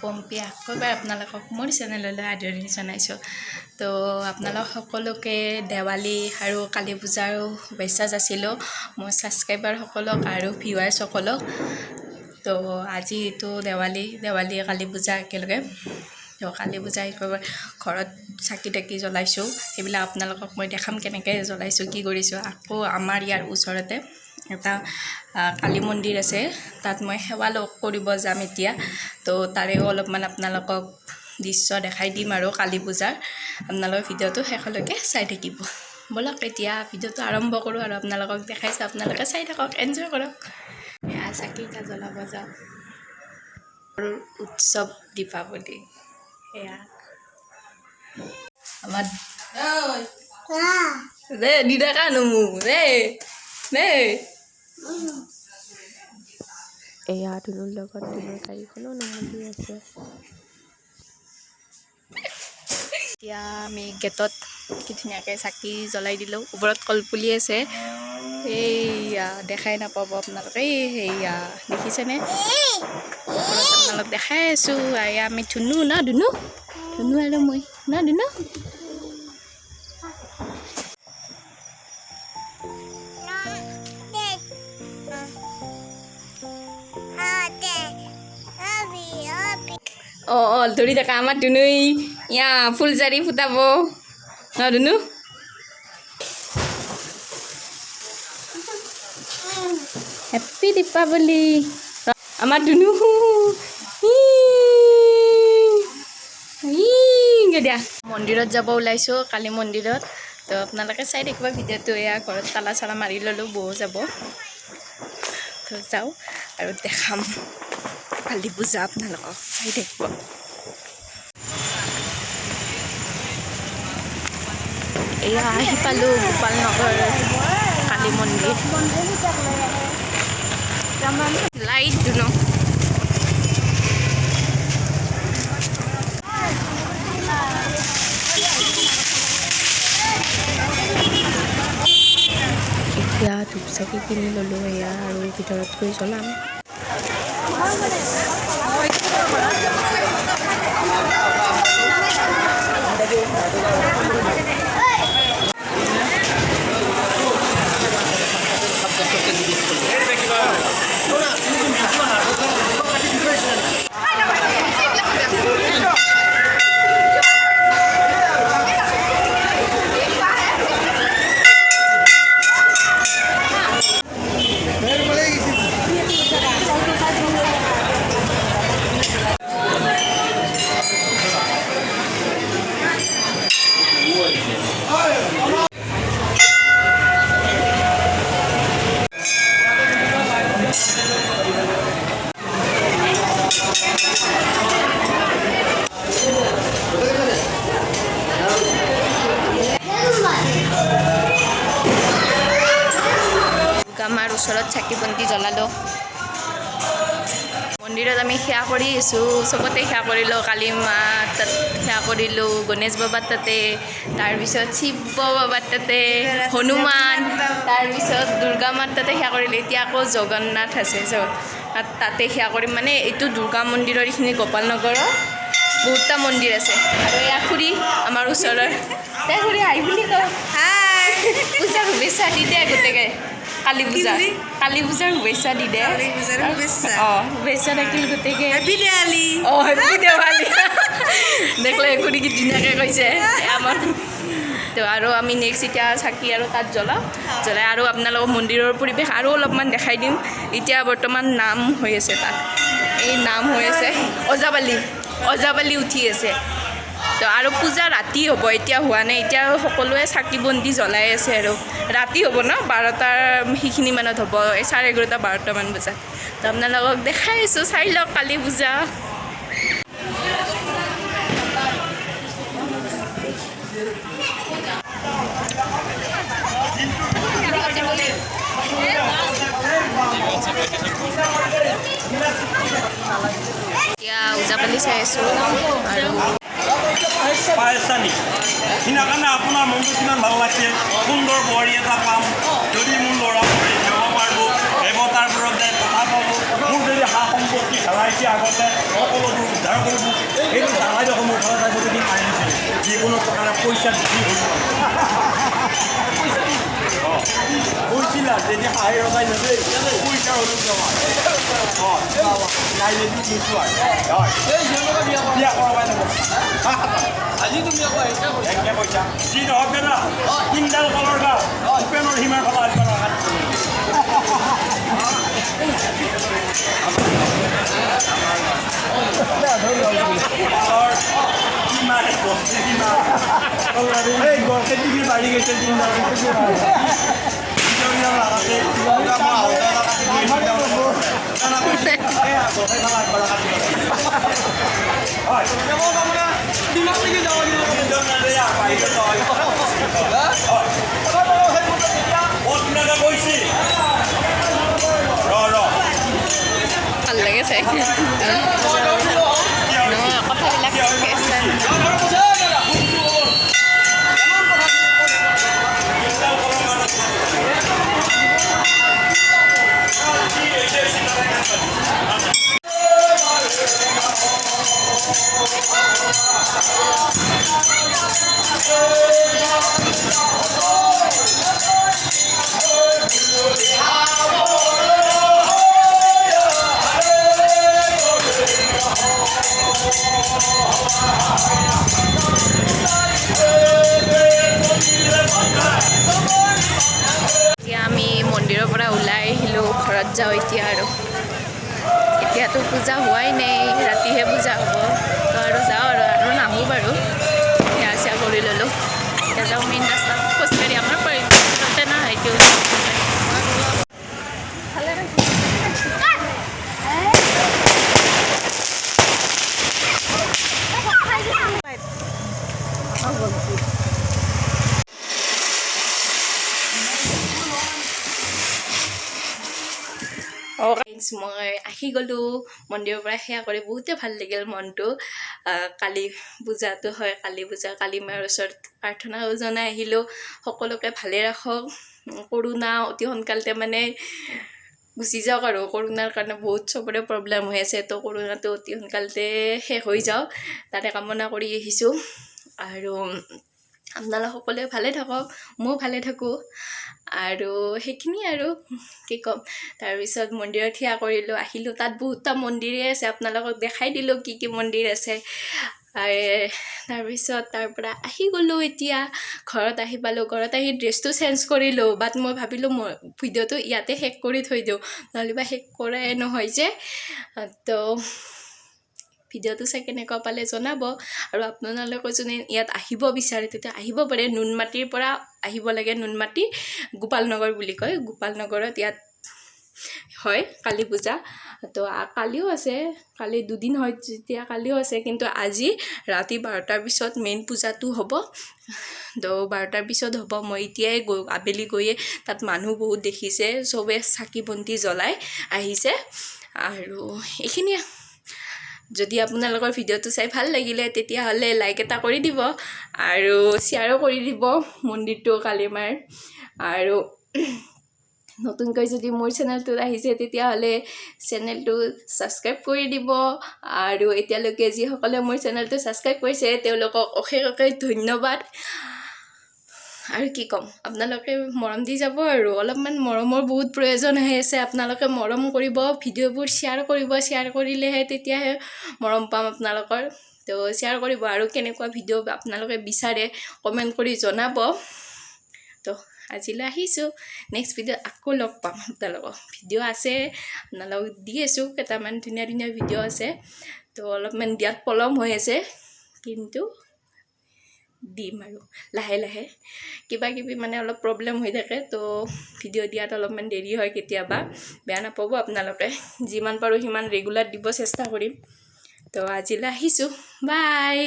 পম্পী। আকৌ এবাৰ আপোনালোকক মোৰ চেনেললৈ আদৰণি জনাইছোঁ। তো আপোনালোক সকলোকে দেৱালী আৰু কালী পূজাৰো শুভেচ্ছা যাচিলোঁ, মোৰ ছাবস্ক্ৰাইবাৰসকলক আৰু ভিউৱাৰ্ছসকলক। তো আজি এইটো দেৱালী, দেৱালী কালী পূজা একেলগে। তো কালী পূজা একেবাৰে ঘৰত চাকি তাকি জ্বলাইছোঁ, সেইবিলাক আপোনালোকক মই দেখাম কেনেকৈ জ্বলাইছোঁ, কি কৰিছোঁ। আকৌ আমাৰ ইয়াৰ ওচৰতে এটা কালী মন্দিৰ আছে, তাত মই সেৱা লগ কৰিব যাম এতিয়া। তো তাৰেও অলপমান আপোনালোকক দৃশ্য দেখাই দিম আৰু কালী পূজাৰ। আপোনালোকে ভিডিঅ'টো শেষলৈকে চাই থাকিব। ব'লক, এতিয়া ভিডিঅ'টো আৰম্ভ কৰোঁ আৰু আপোনালোকক দেখাইছোঁ, আপোনালোকে চাই থাকক, এনজয় কৰক। এয়া চাকি এটা জ্বলাব যাওঁ। আৰু উৎসৱ দীপাৱলী। এয়া আমাৰ দে নিদেখা নো মোক দেই দেই। এয়া ধুনুৰ লগত ধুনুৰ গাড়ীখনো নুমলী আছে। এতিয়া আমি গেটত কি ধুনীয়াকৈ চাকি জ্বলাই দিলোঁ। ওপৰত কলপুলি আছে, এইয়া দেখাই নাপাব আপোনালোকে। এই সেয়া দেখিছেনে? ওপৰত আপোনালোক দেখাই আছোঁ। এয়া আমি ধুনু ন, ধুনু ধুনু আৰু মই ন ধুনু। অঁ অঁ, ধৰি থাকা। আমাৰ ধুনুই ইয়া ফুলজাৰি ফুটাব ন ধুনু? হেপ্পী দীপাৱলী। আমাৰ ধুনু দিয়া মন্দিৰত যাব ওলাইছোঁ, কালী মন্দিৰত। তো আপোনালোকে চাই থাকিব ভিডিঅ'টো। এয়া ঘৰত তালা চালা মাৰি ল'লোঁ, বৌ যাব। তো যাওঁ আৰু দেখাম কালী পূজা আপোনালোকক, চাই থাকিব। এয়া আহি পালোঁ গোপাল নগৰ কালী মন্দিৰ। লাইট দুনো। এতিয়া ধূপ চাকি কিনি ল'লোঁ এয়া আৰু ভিতৰত গৈ জ্বলাম। দুৰ্গা মাৰ ওচৰত চাকি বন্তি জ্বলালোঁ। মন্দিৰত আমি সেৱা কৰি আছোঁ, চবতে সেৱা কৰিলোঁ। কালী মাৰ তাত সেৱা কৰিলোঁ, গণেশ বাবাৰ তাতে, তাৰপিছত শিৱ বাবাৰ তাতে, হনুমান, তাৰপিছত দুৰ্গা মাৰ তাতে সেৱা কৰিলোঁ। এতিয়া আকৌ জগন্নাথ আছে, তাতে সেৱা কৰিম। মানে এইটো দুৰ্গা মন্দিৰৰ এইখিনি গোপাল নগৰৰ বহুতটা মন্দিৰ আছে। আৰু এয়া খুৰী আমাৰ ওচৰৰ, তাই খুৰী হাই বুলি কওঁ। পূজাৰ শুভেচ্ছা দি দে গোটেইকে। কালী পূজা, কালী পূজাৰ শুভেচ্ছা দি দে। অঁ, শুভেচ্ছা থাকিল গোটেইকে। হেপী দেৱালী। অঁ, হেপী দেৱালী। দেখলে খুৰী কি ধুনীয়াকৈ কৈছে আমাৰ। তো আৰু আমি নেক্সট এতিয়া চাকি আৰু তাত জ্বলাওঁ, জ্বলাই আৰু আপোনালোকক মন্দিৰৰ পৰিৱেশ আৰু অলপমান দেখাই দিম। এতিয়া বৰ্তমান নাম হৈ আছে তাত, এই নাম হৈ আছে, ওজাপালি, ওজাপালি উঠি আছে। তো আৰু পূজা ৰাতি হ'ব, এতিয়া হোৱা নাই। এতিয়া সকলোৱে চাকি বন্তি জ্বলাই আছে আৰু ৰাতি হ'ব ন, 12টাৰ সেইখিনি মানত হ'ব, এই 11:30 12টামান বজাত। তো আপোনালোকক দেখাই আছোঁ, চাই লওক কালী পূজা। এতিয়া ওজাপালি চাই আছোঁ আৰু পাইছা নেকি সেইদিনাখনে? আপোনাৰ মনটো কিমান ভাল লাগছে, সুন্দৰ বোৱাৰী এটা পাম যদি মোৰ ল'ৰা পঢ়ি যাব পাৰিব, দেৱতাৰবোৰক যায় কথা পাব, মোৰ যদি সা সম্পত্তি হেৰাই পাইছে আগতে সকলোবোৰ উদ্ধাৰ কৰিব। সেইটো জানাই দেখোন, মোৰ ফালে তাই যদি আনিছে যিকোনো প্ৰকাৰে পইচা দি হ'ল। অঁ, কৈছিলা যেতিয়া হাঁহি ৰখাই যাবে পইচা হ'লেও। অঁ, নাই যদি নোচোৱা হয়, বিয়া কৰাবাই যাব। একে পইচা যি নহওক দাদা, তিনিডাল কলৰ গা উপেনৰ সীমাৰ ফালে আগবাঢ়া। কিমান বস্তু, কিমান এই গছে বাঢ়ি গৈছে। তিনিডাল ভাল লাগে চাই কথাবিলাক। এতিয়া আমি মন্দিৰৰ পৰা ওলাই আহিলোঁ, ঘৰত যাওঁ এতিয়া। আৰু এতিয়াতো পূজা হোৱাই নাই, ৰাতিহে পূজা হ'ব। তো আৰু যাওঁ আৰু, আৰু নাহোঁ বাৰু। সেৱা চেৱা কৰি ল'লোঁ, এতিয়া যাওঁ মেইন ৰাস্তাত খোজকাঢ়ি। আমাৰ ওচৰতে না, সেইটো। মই আহি গ'লোঁ মন্দিৰৰ পৰা সেৱা কৰি, বহুতে ভাল লাগিল মনটো। কালী পূজাটো হয়, কালী পূজা, কালী মাৰ ওচৰত প্ৰাৰ্থনাও জনাই আহিলোঁ। সকলোকে ভালে ৰাখক, কৰোণা অতি সোনকালতে মানে গুচি যাওক। আৰু কৰোণাৰ কাৰণে বহুত চবৰে প্ৰব্লেম হৈ আছে, তো কৰোণাটো অতি সোনকালতে শেষ হৈ যাওক, তাৰে কামনা কৰি আহিছোঁ। আৰু আপোনালোক সকলোৱে ভালে থাকক, ময়ো ভালে থাকোঁ। আৰু সেইখিনিয়ে আৰু কি ক'ম। তাৰপিছত মন্দিৰত সেৱা কৰিলোঁ, আহিলোঁ। তাত বহুতটা মন্দিৰেই আছে, আপোনালোকক দেখাই দিলোঁ কি কি মন্দিৰ আছে। তাৰপিছত তাৰ পৰা আহি গ'লোঁ, এতিয়া ঘৰত আহি পালোঁ। ঘৰত আহি ড্ৰেছটো চেঞ্জ কৰিলোঁ, বাট মই ভাবিলোঁ মই ভিডিঅ'টো ইয়াতে শেষ কৰি থৈ দিওঁ, নহ'লে বা শেষ কৰাই নহয় যে। তো ভিডিঅ'টো চাই কেনেকুৱা পালে জনাব। আৰু আপোনালোকে যোনে ইয়াত আহিব বিচাৰে, তেতিয়া আহিব পাৰে। নুনমাটিৰ পৰা আহিব লাগে, নুনমাটি গোপালনগৰ বুলি কয়, গোপালনগৰত ইয়াত হয় কালী পূজা। তো কালিও আছে, কালি দুদিন হয় যেতিয়া কালিও আছে, কিন্তু আজি ৰাতি 12টাৰ পিছত মেইন পূজাটো হ'ব। তো 12টাৰ পিছত হ'ব। মই এতিয়াই গৈ, আবেলি গৈয়ে তাত মানুহ বহুত দেখিছে, চবে চাকি বন্তি জ্বলাই আহিছে। আৰু এইখিনিয়ে। যদি আপোনালোকৰ ভিডিঅ'টো চাই ভাল লাগিলে, তেতিয়াহ'লে লাইক এটা কৰি দিব আৰু শ্বেয়াৰো কৰি দিব মন্দিৰটো কালীমাৰ। আৰু নতুনকৈ যদি মোৰ চেনেলটোত আহিছে, তেতিয়াহ'লে চেনেলটো ছাবস্ক্ৰাইব কৰি দিব। আৰু এতিয়ালৈকে যিসকলে মোৰ চেনেলটো ছাবস্ক্ৰাইব কৰিছে, তেওঁলোকক অশেষ অশেষ ধন্যবাদ। আৰু কি ক'ম, আপোনালোকে মৰম দি যাব। আৰু অলপমান মৰমৰ বহুত প্ৰয়োজন হৈ আছে। আপোনালোকে মৰম কৰিব, ভিডিঅ'বোৰ শ্বেয়াৰ কৰিব। শ্বেয়াৰ কৰিলেহে, তেতিয়াহে মৰম পাম আপোনালোকৰ। তো শ্বেয়াৰ কৰিব আৰু কেনেকুৱা ভিডিঅ' আপোনালোকে বিচাৰে কমেণ্ট কৰি জনাব। তো আজিলৈ আহিছোঁ, নেক্সট ভিডিঅ'ত আকৌ লগ পাম আপোনালোকক। ভিডিঅ' আছে, আপোনালোকক দি আছোঁ কেইটামান ধুনীয়া ধুনীয়া ভিডিঅ' আছে। তো অলপমান দিয়াত পলম হৈ আছে, কিন্তু দিম আৰু লাহে লাহে। কিবা কিবি মানে অলপ প্ৰব্লেম হৈ থাকে, তো ভিডিঅ' দিয়াত অলপমান দেৰি হয় কেতিয়াবা, বেয়া নাপাব আপোনালোকে। যিমান পাৰোঁ সিমান ৰেগুলাৰ দিব চেষ্টা কৰিম। তো আজিলৈ আহিছোঁ, বাই।